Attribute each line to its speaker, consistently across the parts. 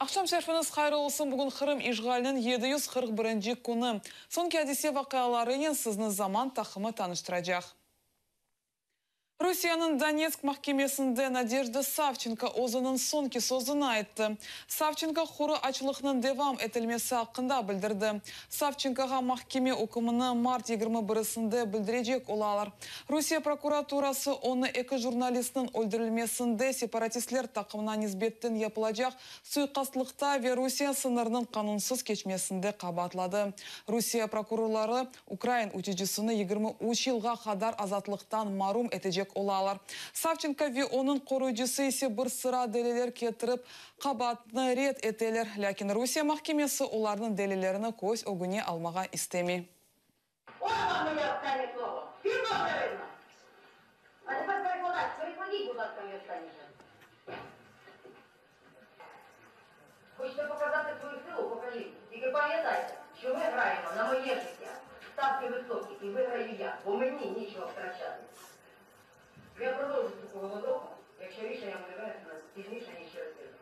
Speaker 1: Aqşam şerfiñiz hayır olsun, bugün Qırım işğaliniñ 741 künü. Soñki adise-vaqialarınen sizni Zaman taqımı tanıştıracaq. Rusiyeniñ Donetsk mahkemesinde Nadejda Savçenko özüniñ soñki sözüni ayttı. Savçenko quru açlıqnıñ devam etilmesi aqqında bildirdi. Savçenkoğa mahkeme ükmüni mart 21sinde bildirecek olalar. Rusiye prokuraturası onı eki jurnalistniñ öldürilmesinde separatistler taqımına nisbetten yapılacaq suiqastlıqta ve Rusiye sıñırınıñ qanunsız keçmesinde qabaatladı. Rusiye prokurorları ukrain uçucısını 23 yılğa qadar azatlıqtan marum etecek olalar. Savçenko ve onıñ qoruyıcısı ise bir sıra deliller ketirip, qabaatını red eteler. Lâkin Rusiye mahkemesi olarnıñ delillerini köz ögüne almağa istemey.
Speaker 2: Ой, вам моє останнє слово. Ким добре видно? А тепер перекладач, перекладіть, будь ласка, моє останнє слово. Хочете показати свою силу, покажіть. Тільки пам'ятайте, що ми граємо на моє життя. Ставки високі і виграю я, бо мені нічого втрачати. Я продовжу таку голодовку, якщо рішення буде винесено пізніше, ніж через тиждень.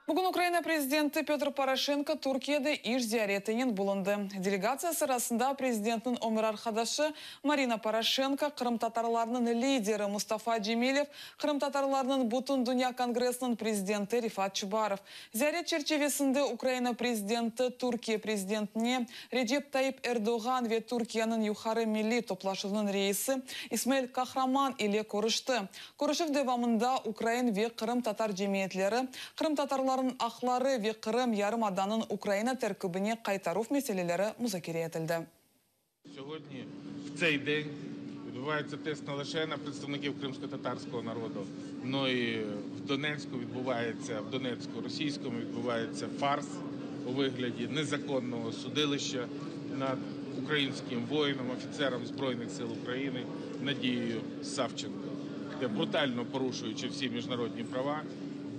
Speaker 1: Bugün Ukraina prezidenti Petr Poroşenko Türkiyede iş ziyaretinen bulundı. Delegatsiya sırasında prezidentniñ ömür arqadaşı Marina Poroşenko, qırımtatarlarnıñ lideri Mustafa Cemilev, Qırımtatarlarnıñ Bütündünya kongressiniñ prezidenti Refat Çubarov. Ziyaret çerçivesinde Ukraina prezidenti Türkiye prezidentine Recep Tayyip Erdoğan ve Türkiyeniñ Yuqarı Milliy toplaşuvınıñ reisi İsmail Kahraman ile körüşti. Körüşüv devamında ukrain ve qırımtatar cemiyetleri, qırımtatarlarnıñ aqları ve Qırım yarımadanıñ Ukraina terkibine qaytaruv meseleleri muzakere etildi.
Speaker 3: Сьогодні в цей день відбувається тиск не лише на представників кримськотатарського народу, но і в Донецьку відбувається, в Донецьку російському відбувається фарс у вигляді незаконного судилища над українським воїном, офіцером Збройних сил України Надією Савченко, де брутально порушуючи всі міжнародні права,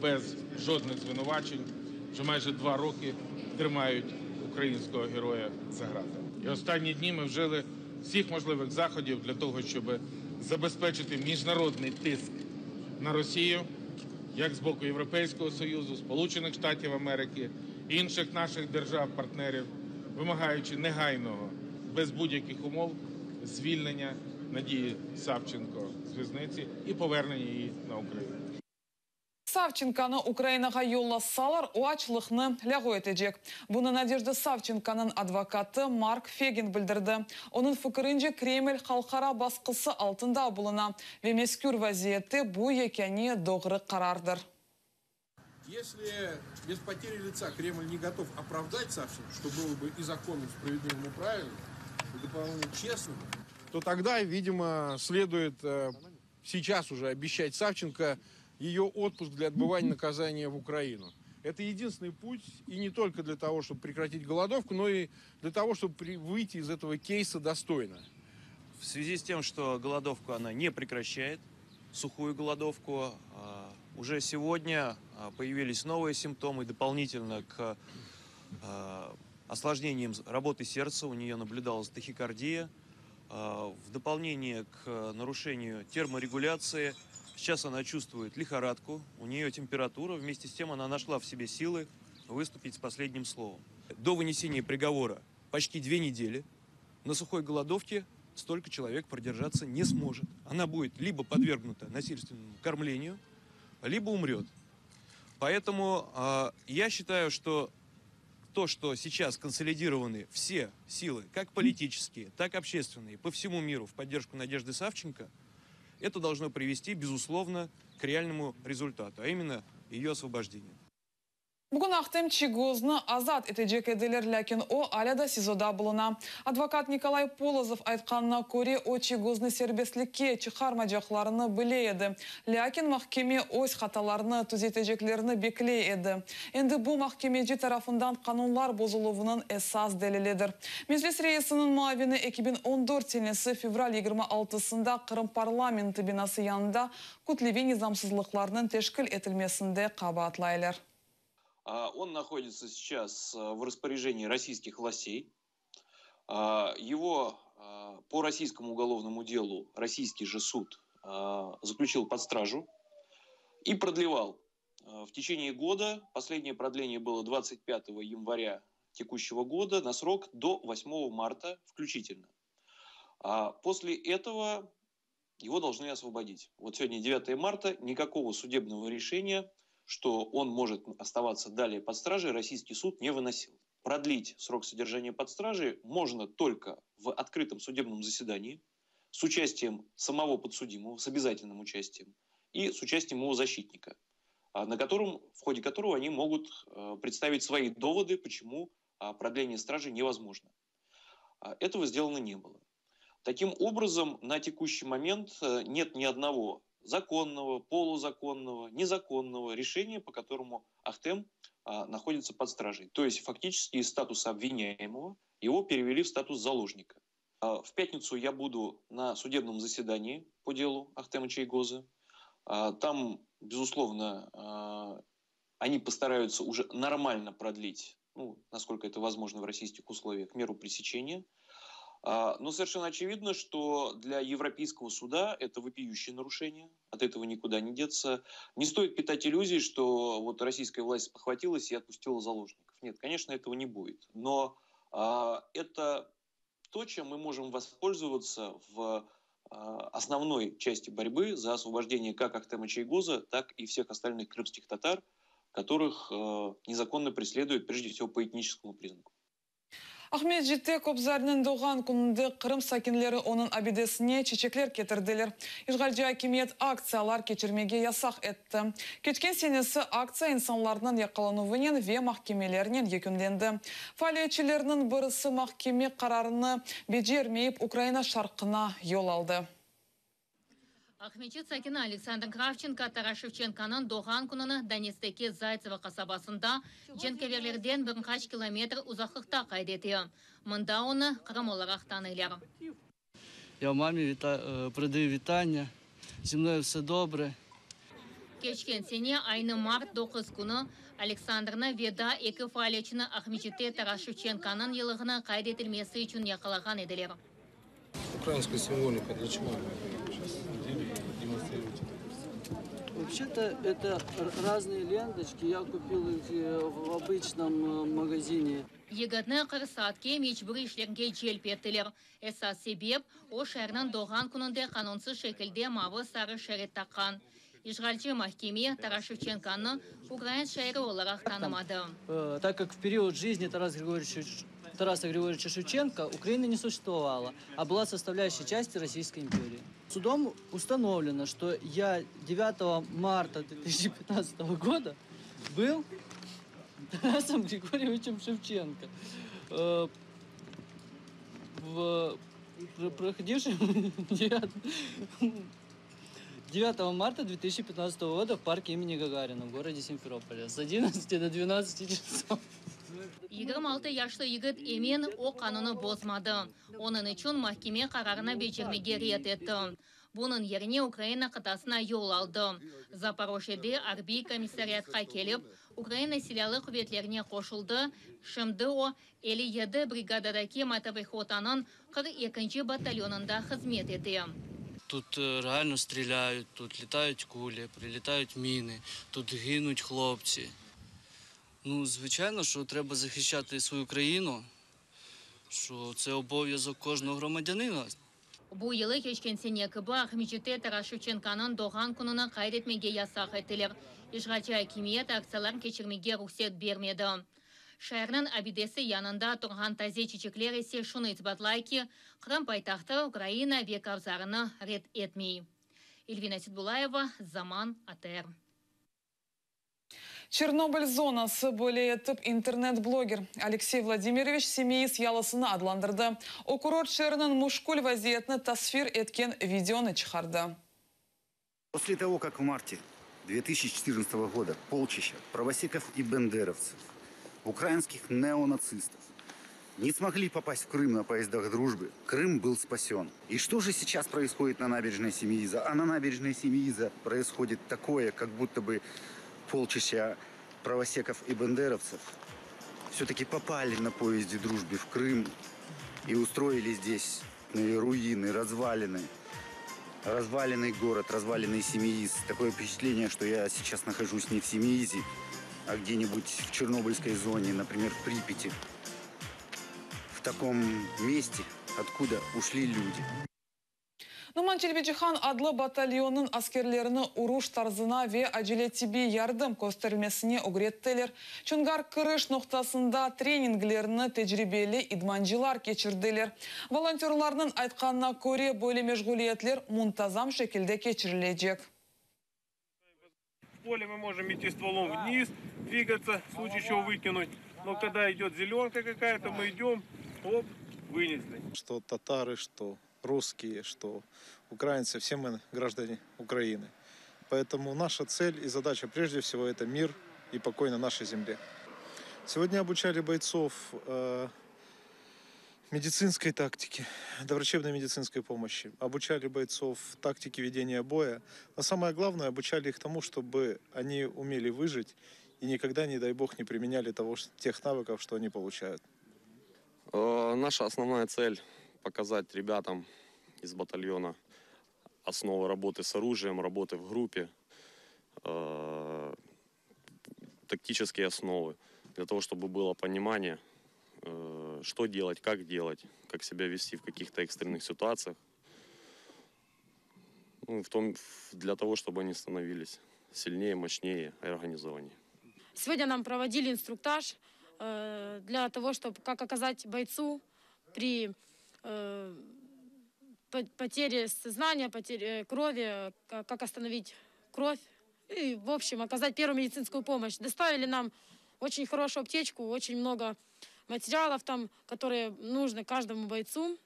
Speaker 3: без жодних звинувачень, вже майже 2 роки тримають українського героя за ґратами. І останні дні ми вжили всіх можливих заходів для того, щоб забезпечити міжнародний тиск на Росію, як з боку Європейського Союзу, Сполучених Штатів Америки, інших наших держав-партнерів, вимагаючи негайного, без будь-яких умов, звільнення Надії Савченко з в'язниці і повернення її на Україну.
Speaker 1: Savçenkonı Ukrainağa yollasalar, o açlıqnı lâğu etecek. Bunı Nadejda Savçenkonıñ advokatı Mark Fegin bildirdi. Onıñ fikirince, Kreml halqara basqısı altında buluna ve mezkür vaziyette bu yekâne doğru qarardır.
Speaker 4: Если без потери лица Кремль не готов оправдать Савченко, что было бы и законным, справедливым, и правильным, и дополнительно честным, то тогда, видимо, следует сейчас уже обещать Савченко ее отпуск для отбывания наказания в Украину. Это единственный путь, и не только для того, чтобы прекратить голодовку, но и для того, чтобы выйти из этого кейса достойно.
Speaker 5: В связи с тем, что голодовку она не прекращает, сухую голодовку, уже сегодня появились новые симптомы дополнительно к осложнениям работы сердца, у нее наблюдалась тахикардия. В дополнение к нарушению терморегуляции, сейчас она чувствует лихорадку, у нее температура, вместе с тем она нашла в себе силы выступить с последним словом. До вынесения приговора почти 2 недели. На сухой голодовке столько человек продержаться не сможет. Она будет либо подвергнута насильственному кормлению, либо умрет. Поэтому я считаю, что то, что сейчас консолидированы все силы, как политические, так и общественные, по всему миру в поддержку Надежды Савченко, это должно привести, безусловно, к реальному результату, а именно ее освобождению.
Speaker 1: Bugün Ahtem Çiygoznı azat etecek ediler, lâkin o alâ da SİZOda buluna. Advokat Nikolay Polozov aytqanına köre, o Çiygoznı serbestlikke çıqarmacaqlarını bile edi, lâkin mahkeme öz hatalarını tüzeteceklerini bekley edi. Endi bu mahkemeci tarafından qanunlar bozuluvınıñ esas delilidir. Meclis reisiniñ muavini 2014 senesi fevral 26-sında Qırım parlamenti binası yanında kütleviy nizamsızlıqlarnıñ teşkil etilmesinde qabaatlaylar.
Speaker 5: Он находится сейчас в распоряжении российских властей. Его по российскому уголовному делу российский же суд заключил под стражу и продлевал в течение года. Последнее продление было 25 января текущего года на срок до 8 марта включительно. После этого его должны освободить. Вот сегодня 9 марта, никакого судебного решения, что он может оставаться далее под стражей, российский суд не выносил. Продлить срок содержания под стражей можно только в открытом судебном заседании с участием самого подсудимого, с обязательным участием, и с участием его защитника, на котором, в ходе которого они могут представить свои доводы, почему продление стражи невозможно. Этого сделано не было. Таким образом, на текущий момент нет ни одного законного, полузаконного, незаконного решения, по которому Ахтем находится под стражей. То есть фактически из статуса обвиняемого его перевели в статус заложника. В пятницу я буду на судебном заседании по делу Ахтема Чийгоза. Там, безусловно, они постараются уже нормально продлить, ну, насколько это возможно в российских условиях, меру пресечения. Но совершенно очевидно, что для Европейского суда это вопиющее нарушение, от этого никуда не деться. Не стоит питать иллюзий, что вот российская власть спохватилась и отпустила заложников. Нет, конечно, этого не будет. Но это то, чем мы можем воспользоваться в основной части борьбы за освобождение как Ахтема Чийгоза, так и всех остальных крымских татар, которых незаконно преследуют прежде всего по этническому признаку.
Speaker 1: Aqmescitte Kobzarniñ doğğan kününde Qırım sakinleri onıñ abidesine çiçekler ketirdiler. İşğalci akimiyet aktsiyalar keçirmege yasaq etti. Keçken senesi aktsiya insanlarnıñ yaqalanuvınen ve mahkemelernen yekünlendi. Faaliyetçilerniñ birisi mahkeme qararını becermeyip Ukraina şarqına yol aldı.
Speaker 6: Aqmescit sakini Aleksandr Kravçenko Taras Şevçenkonıñ doğğan kününi Donetskteki Zaytsevo qasabasında cenkâverlerden bir qaç kilometr uzaqlıqta qayd ete. Mında onı Qırım olaraq tanıylar.
Speaker 7: Я маме віта... передаю вітання. Зі мною все добре.
Speaker 6: Keçken sene aynı mart 9 künü Aleksandrnı ve daa eki faaliyetçini Aqmescitte Taras Şevçenkonıñ yıllığını qayd etilmesi içün yaqalağan ediler.
Speaker 8: Украинская символика для чего? Сейчас
Speaker 7: Вообще-то это разные ленточки. Я купил их в обычном магазине.
Speaker 6: Yigitni 40 saatke mecburiy işlerge celp ettiler. Esas sebep, o şairniñ doğğan kününde qanunsız şekilde mavı-sarı şerit taqqan. İşğalci mahkeme Taras Şevçenkonı ukrain şairi olaraq tanımadı.
Speaker 7: Так как в период жизни Тараса Григорьевича, Тараса Григорьевича Шевченко Украины не существовало, а была составляющей частью Российской империи. Судом установлено, что я 9 марта 2015 года был Тарасом Григорьевичем Шевченко, в проходившем 9 марта 2015 года в парке имени Гагарина в городе Симферополе с 11 до 12 часов.
Speaker 6: 26 yaşlı yigit emin, o qanunnı bozmadı. Onıñ içün mahkeme qararını becermege red etti. Bunıñ yerine Ukraina qıtasına yol aldı. Zaporojyede arbiy komissariatqa kelip, Ukraina Silâlı quvetlerine qoşuldı. Şimdi o 57 brigadadaki motopehotanıñ 42 batalyonında hızmet ete.
Speaker 7: Тут реально стріляють, тут літають кулі, прилітають міни, тут гинуть хлопці. Ну, звичайно, що треба захищати свою країну, що це обов'язок кожного громадянина.
Speaker 6: Bu yılı keçken sene kibi Aqmescitte Taras Şevçenkonıñ doğğan kününi qayd etmege yasaq ettiler. İşğalci akimiyet aktsiyalar keçirmege ruhset bermedi. Şairniñ abidesi yanında turğan taze çiçekler ise şunı isbatlay ki, Qırım paytahtı Ukraina ve Kobzarını red etmey. Elvina Sitbulayeva, Zaman, ATR.
Speaker 1: Çernobıl zonası, böyle etip internet-bloger Aleksey Vladimiroviç Simeiz yalısını adlandırdı. O, kurort şeeriniñ müşkül vaziyetini tasvir etken videonı çıqardı.
Speaker 9: После того, как в марте 2014 года полчища правосеков и бендеровцев, украинских неонацистов, не смогли попасть в Крым на поездах дружбы, Крым был спасен. И что же сейчас происходит на набережной Симеиза? А на набережной Симеиза происходит такое, как будто бы полчища правосеков и бендеровцев все-таки попали на поезде дружбы в Крым и устроили здесь руины, развалины. Разваленный город, разваленный Симеиз. Такое впечатление, что я сейчас нахожусь не в Симеизе, а где-нибудь в Чернобыльской зоне, например, в Припяти. В таком месте, откуда ушли люди.
Speaker 1: Noman Çelebicihan adlı batalyonnıñ askerlerini uruş tarzına ve acele tibbiy yardım kösterilmesine ögrettiler. Çonğar kiriş noqtasında treninglerni tecribeli idmancılar keçirdiler. Volontörlarnıñ aytqanına köre, böyle meşğuliyetler muntazam şekilde keçirilecek.
Speaker 10: В поле мы можем идти стволом вниз, двигаться, в случае чего выкинуть. Но когда идет зеленка какая-то, мы идем, оп, вынесли.
Speaker 11: Что татары, что русские, что украинцы, все мы граждане Украины. Поэтому наша цель и задача прежде всего это мир и покой на нашей земле. Сегодня обучали бойцов э, медицинской тактике, доврачебной медицинской помощи. Обучали бойцов тактике ведения боя. Но самое главное, обучали их тому, чтобы они умели выжить и никогда, не дай бог, не применяли того, тех навыков, что они получают.
Speaker 12: Э, наша основная цель – показать ребятам из батальона основы работы с оружием, работы в группе, э, тактические основы, для того, чтобы было понимание, э, что делать, как делать, как себя вести в каких-то экстренных ситуациях. Ну, в том, для того, чтобы они становились сильнее, мощнее и организованнее.
Speaker 13: Сегодня нам проводили инструктаж э, для того, чтобы как оказать бойцу при потере сознания, потере крови, как остановить кровь и, в общем, оказать первую медицинскую помощь. Доставили нам очень хорошую аптечку, очень много материалов там, которые нужны каждому бойцу.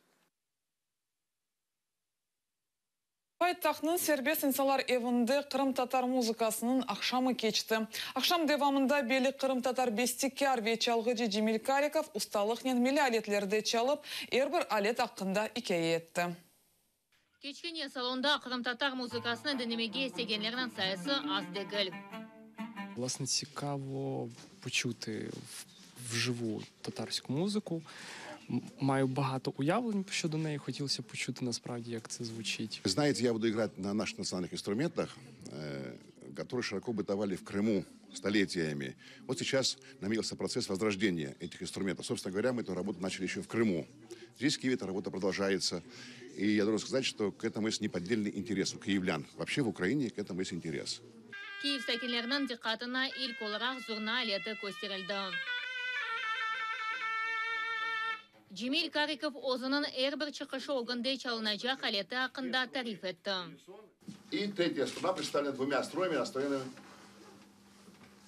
Speaker 1: Paytahtnıñ Serbest insanlar evinde qırımtatar muzıkasınıñ aqşamı keçti. Aqşam devamında belli qırımtatar bestekâr ve çalğıcı Cemil Karikov ustalıqnen milliy aletlerde çalıp, er bir alet aqqında ikâye etti.
Speaker 6: Kiçkene salonda qırımtatar muzıkasını diñlemege istegenlerniñ sayısı az degil.
Speaker 14: Власне, цікаво почути вживу татарську музику. Маю багато уявлень щодо неї, хотілося б почути насправді, як це звучить.
Speaker 15: Знаете, я буду играть на наших национальных инструментах, э, которые широко бытовали в Крыму столетиями. Вот сейчас наметился процесс возрождения этих инструментов. Собственно говоря, мы эту работу начали еще в Крыму. Здесь, в Киеве, эта работа продолжается. И я должен сказать, что к этому есть неподдельный интерес у киевлян. Вообще в Украине к этому есть интерес.
Speaker 6: Kiyev sakinleriniñ diqqatına ilk olaraq zurna aleti kösterildi. Cemil Karikov özüniñ er bir çıqışı ögünde çalınacaq aleti aqqında tarif etti.
Speaker 15: И третья струна представлена двумя струями, настроенными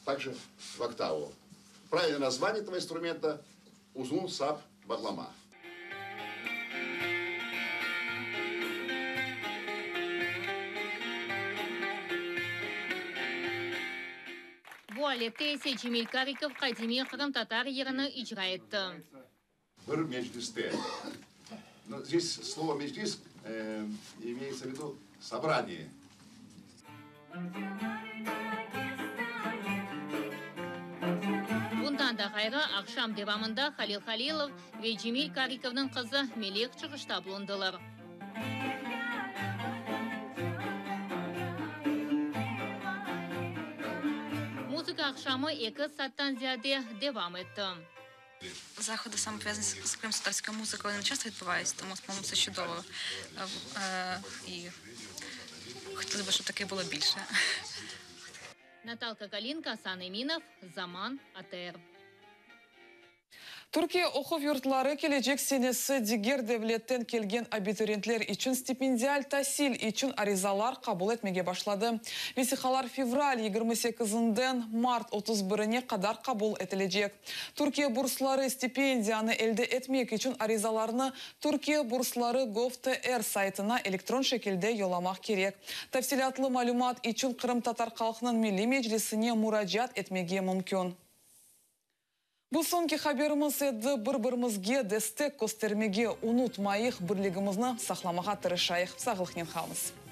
Speaker 15: также в октаву. Правильное название этого инструмента – узун сап баглама.
Speaker 6: Bu alette ise Cemil Karikov qadimiy qırımtatar yırını icra etti.
Speaker 15: Bir mecliste. Но здесь слово meclis э, имеется в виду собрание.
Speaker 6: Bundan da ğayrı, aqşam devamında Halil Halilov ve Cemil Karikovnıñ qızı Melek çıqışta bulundılar. Muzıka aqşamı eki saattan ziyade devam etti.
Speaker 16: Заходи саме пов'язані з кримськотатарською музикою не часто відбуваються, тому, по-моєму, це чудово. І хотілося б, щоб таке було більше.
Speaker 6: Natalka Galinko, Asan Eminov, Zaman, ATR.
Speaker 1: Türkiye oquv yurtları kelecek senesi diger devletten kelgen abituriyentler içün stipendial tasil içün arizalar qabul etmege başladı. Vesiqalar fevral 28-inden mart 31-ine qadar qabul etilecek. Türkiye bursları stipendiyanı elde etmek içün arizalarnı Türkiye bursları gov tr saytına elektron şekilde yollamaq kerek. Tafsilâtlı malümat içün Qırımtatar halqınıñ Milliy Meclisine muracaat etmege mümkün. Bu soñki haberimiz edi. Bir-birimizge destek köstermege unutmayıq, birligimizni saqlamağa tırışayıq. Sağlıqnen qalıñız.